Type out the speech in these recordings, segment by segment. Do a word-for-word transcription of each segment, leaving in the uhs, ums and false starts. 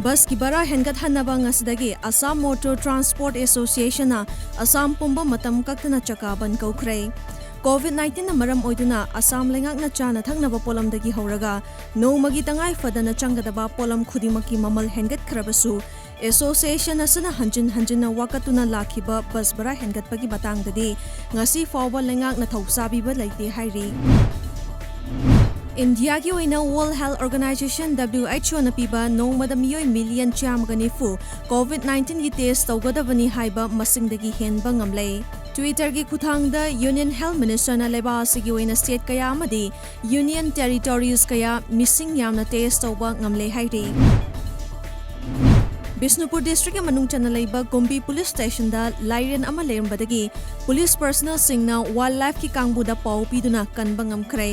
ꯕꯁꯀꯤ ꯚꯔꯥ ꯍꯦꯟꯒꯠꯍꯟꯅꯕ ꯉꯁꯤꯗꯒꯤ ꯑꯁꯥꯝ ꯃꯣꯇꯣꯔ ꯇ꯭ꯔꯥꯟꯁꯄꯣꯔꯠ ꯑꯦꯁꯣꯁꯤꯌꯦꯁꯟꯅ ꯑꯁꯥꯝ ꯄꯨꯝꯕ ꯃꯇꯝ ꯀꯛꯇꯅ ꯆꯀꯥ ꯕꯟ ꯀꯧꯈ꯭ꯔꯦ꯫ ꯀꯣꯚꯤꯗ ꯅꯥꯏꯟꯇꯤꯟꯅ ꯃꯔꯝ ꯑꯣꯏꯗꯨꯅ ꯑꯁꯥꯝ ꯂꯩꯉꯥꯛꯅ ꯆꯥꯅ ꯊꯛꯅꯕ ꯄꯣꯠꯂꯝꯗꯒꯤ ꯍꯧꯔꯒ ꯅꯣꯡꯃꯒꯤ ꯇꯉꯥꯏ ꯐꯗꯅ ꯆꯪꯒꯗꯕ ꯄꯣꯠꯂꯝ ꯈꯨꯗꯤꯡꯃꯛꯀꯤ ꯃꯃꯜ ꯍꯦꯟꯒꯠꯈ꯭ꯔꯕꯁꯨ, ꯑꯦꯁꯣꯁꯤꯌꯦꯁꯟ ꯑꯁꯤꯅ ꯍꯟꯖꯤꯟ ꯍꯟꯖꯤꯟꯅ ꯋꯥꯀꯠꯇꯨꯅ ꯂꯥꯛꯈꯤꯕ ꯕꯁ ꯚꯔꯥ ꯍꯦꯟꯒꯠꯄꯒꯤ ꯃꯇꯥꯡꯗꯗꯤ ꯉꯁꯤ ꯐꯥꯎꯕ ꯂꯩꯉꯥꯛꯅ ꯊꯧꯁꯥꯕꯤꯕ ꯂꯩꯇꯦ ꯍꯥꯏꯔꯤ꯫ ꯏꯟꯗꯤꯌꯥꯒꯤ ꯑꯣꯏꯅ World Health Organization, W H O ꯅ ꯄꯤꯕ ꯅꯣꯡꯃꯗ ꯃꯤꯑꯣꯏ ꯃꯤꯂꯤꯌꯟ ꯆꯥꯝꯃꯒ ꯅꯤꯐꯨ ꯀꯣꯚꯤꯗ ꯅꯥꯏꯟꯇꯤꯟꯒꯤ ꯇꯦꯁ ꯇꯧꯒꯗꯕꯅꯤ ꯍꯥꯏꯕ ꯃꯁꯤꯡꯗꯒꯤ ꯍꯦꯟꯕ ꯉꯝꯂꯦ꯫ Twitter ꯒꯤ ꯈꯨꯠꯊꯥꯡꯗ Union Health Minister ꯅ ꯂꯩꯕꯥꯛ ꯑꯁꯤꯒꯤ ꯑꯣꯏꯅ ꯁ꯭ꯇꯦꯠ ꯀꯌꯥ ꯑꯃꯗꯤ Union Territories ꯀꯌꯥ ꯃꯤꯁꯤꯡ ꯌꯥꯝꯅ ꯇꯦꯁ ꯇꯧꯕ ꯉꯝꯂꯦ ꯍꯥꯏꯔꯤ꯫ ꯕꯤꯁꯅꯨꯄꯨꯔ ꯗꯤꯁꯇ꯭ꯔꯤꯛꯀꯤ ꯃꯅꯨꯡ ꯆꯟꯅ ꯂꯩꯕ ꯀꯨꯝꯕꯤ ꯄꯨꯂꯤꯁ ꯁ꯭ꯇꯦꯁꯟꯗ ꯂꯥꯏꯔꯦꯟ ꯑꯃ ꯂꯩꯔꯝꯕꯗꯒꯤ ꯄꯨꯂꯤꯁ ꯄꯔꯁꯅꯦꯜꯁꯤꯡꯅ ꯋꯥꯏꯜꯗ ꯂꯥꯏꯐꯀꯤ ꯀꯥꯡꯕꯨꯗ ꯄꯥꯎ ꯄꯤꯗꯨꯅ ꯀꯟꯕ ꯉꯝꯈ꯭ꯔꯦ꯫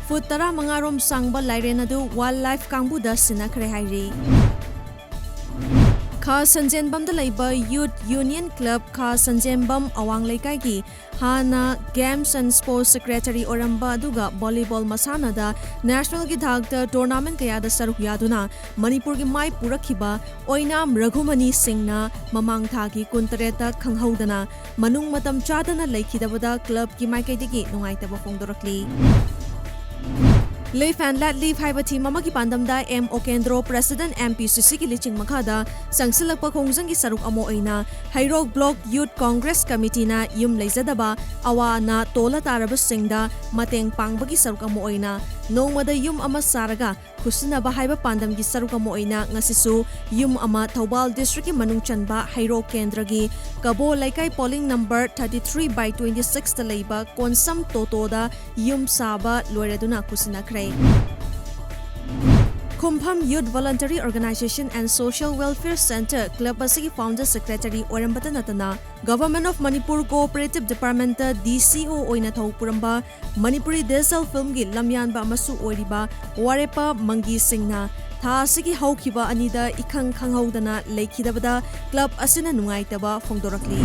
ꯐꯨꯠ ꯇꯔꯥꯃꯉꯥ ꯔꯣꯝ ꯁꯥꯡꯕ ꯂꯥꯏꯔꯦꯟ ꯑꯗꯨ ꯋꯥꯏꯜꯗ ꯂꯥꯏꯐ ꯀꯥꯡꯕꯨꯗ ꯁꯤꯟꯅꯈ꯭ꯔꯦ ꯍꯥꯏꯔꯤ꯫ ꯈꯥ ꯁꯟꯖꯦꯟꯕꯝꯗ ꯂꯩꯕ ꯌꯨꯊ ꯌꯨꯅꯤꯌꯟ ꯀ꯭ꯂꯕ ꯈꯥ ꯁꯟꯖꯦꯟꯕꯝ ꯑꯋꯥꯡ ꯂꯩꯀꯥꯏꯒꯤ ꯍꯥꯟꯅ Games and Sports Secretary ꯑꯣꯏꯔꯝꯕ ꯑꯗꯨꯒ ꯚꯣꯂꯤꯕꯣꯜ ꯃꯁꯥꯟꯅꯗ ꯅꯦꯁꯅꯦꯜꯒꯤ ꯊꯥꯛꯇ ꯇꯣꯔꯅꯥꯃꯦꯟꯠ ꯀꯌꯥꯗ ꯁꯔꯨꯛ ꯌꯥꯗꯨꯅ ꯃꯅꯤꯄꯨꯔꯒꯤ ꯃꯥꯏ ꯄꯨꯔꯛꯈꯤꯕ ꯑꯣꯏꯅꯥꯝ ꯔꯘꯨꯃꯅꯤ ꯁꯤꯡꯅ ꯃꯃꯥꯡ ꯊꯥꯒꯤ ꯀꯨꯟꯇꯔꯦꯠꯇ ꯈꯪꯍꯧꯗꯅ ꯃꯅꯨꯡ ꯃꯇꯝ ꯆꯥꯗꯅ ꯂꯩꯈꯤꯗꯕꯗ ꯀ꯭ꯂꯕꯀꯤ ꯃꯥꯏꯀꯩꯗꯒꯤ ꯅꯨꯡꯉꯥꯏꯇꯕ ꯐꯣꯡꯗꯣꯔꯛꯂꯤ꯫ Live and Let Live ꯍꯥꯏꯕ ꯊꯤꯝ ꯑꯃꯒꯤ ꯄꯥꯟꯗꯝꯗ ꯑꯦꯝ ꯑꯣꯀꯦꯟꯗ꯭ꯔꯣ, ꯄ꯭ꯔꯦꯁꯤꯗꯦꯟꯠ ꯑꯦꯝ ꯄꯤ ꯁꯤ ꯁꯤꯒꯤ ꯂꯤꯆꯤꯡ ꯃꯈꯥꯗ ꯆꯪꯁꯤꯜꯂꯛꯄ ꯈꯣꯡꯖꯪꯒꯤ ꯁꯔꯨꯛ ꯑꯃ ꯑꯣꯏꯅ ꯍꯩꯔꯣꯛ ꯕ꯭ꯂꯣꯛ ꯌꯨꯊ ꯀꯣꯡꯒ꯭ꯔꯦꯁ ꯀꯃꯤꯇꯤꯅ ꯌꯨꯝ ꯂꯩꯖꯗꯕ ꯑꯋꯥ ꯑꯅꯥ ꯇꯣꯜꯂ ꯇꯥꯔꯕꯁꯤꯡꯗ ꯃꯇꯦꯡ ꯄꯥꯡꯕꯒꯤ ꯁꯔꯨꯛ ꯑꯃ ꯑꯣꯏꯅ ꯅꯣꯡꯃꯗ ꯌꯨꯝ ꯑꯃ ꯁꯥꯔꯒ ꯈꯨꯠꯁꯤꯟꯅꯕ ꯍꯥꯏꯕ ꯄꯥꯟꯗꯝꯒꯤ ꯁꯔꯨꯛ ꯑꯃ ꯑꯣꯏꯅ ꯉꯁꯤꯁꯨ ꯌꯨꯝ ꯑꯃ ꯊꯧꯕꯥꯜ ꯗꯤꯁꯇ꯭ꯔꯤꯛꯀꯤ ꯃꯅꯨꯡ ꯆꯟꯕ ꯍꯩꯔꯣꯛ ꯀꯦꯟꯗ꯭ꯔꯒꯤ ꯀꯕꯣ ꯂꯩꯀꯥꯏ polling number thirty three by twenty six ꯇ ꯂꯩꯕ ꯀꯣꯟꯁꯝ ꯇꯣꯇꯣꯗ ꯌꯨꯝ ꯁꯥꯕ ꯂꯣꯏꯔꯗꯨꯅ ꯈꯨꯠꯁꯤꯟꯅꯈ꯭ꯔꯦ꯫ ꯈꯨꯝꯐꯝ Youth Voluntary Organization and Social Welfare Centre club ꯑꯁꯤꯒꯤ ꯐꯥꯎꯟꯗꯔ ꯁꯦꯀ꯭ꯔꯦꯇꯔꯤ ꯑꯣꯏꯔꯝꯕꯇ ꯅꯠꯇꯅ Government of Manipur Cooperative Department ꯇ D C O ꯑꯣꯏꯅ ꯊꯧ ꯄꯨꯔꯝꯕ ꯃꯅꯤꯄꯨꯔꯤ ꯗꯤꯖꯤꯇꯦꯜ ꯐꯤꯜꯝꯒꯤ ꯂꯝꯌꯥꯟꯕ ꯑꯃꯁꯨ ꯑꯣꯏꯔꯤꯕ ꯋꯥꯔꯦꯞꯄ ꯃꯪꯒꯤ ꯁꯤꯡꯅ ꯊꯥ ꯑꯁꯤꯒꯤ ꯍꯧꯈꯤꯕ ꯑꯅꯤꯗ ꯏꯈꯪ ꯈꯪꯍꯧꯗꯅ ꯂꯩꯈꯤꯗꯕꯗ ꯀ꯭ꯂꯕ ꯑꯁꯤꯅ ꯅꯨꯡꯉꯥꯏꯇꯕ ꯐꯣꯡꯗꯣꯔꯛꯂꯤ꯫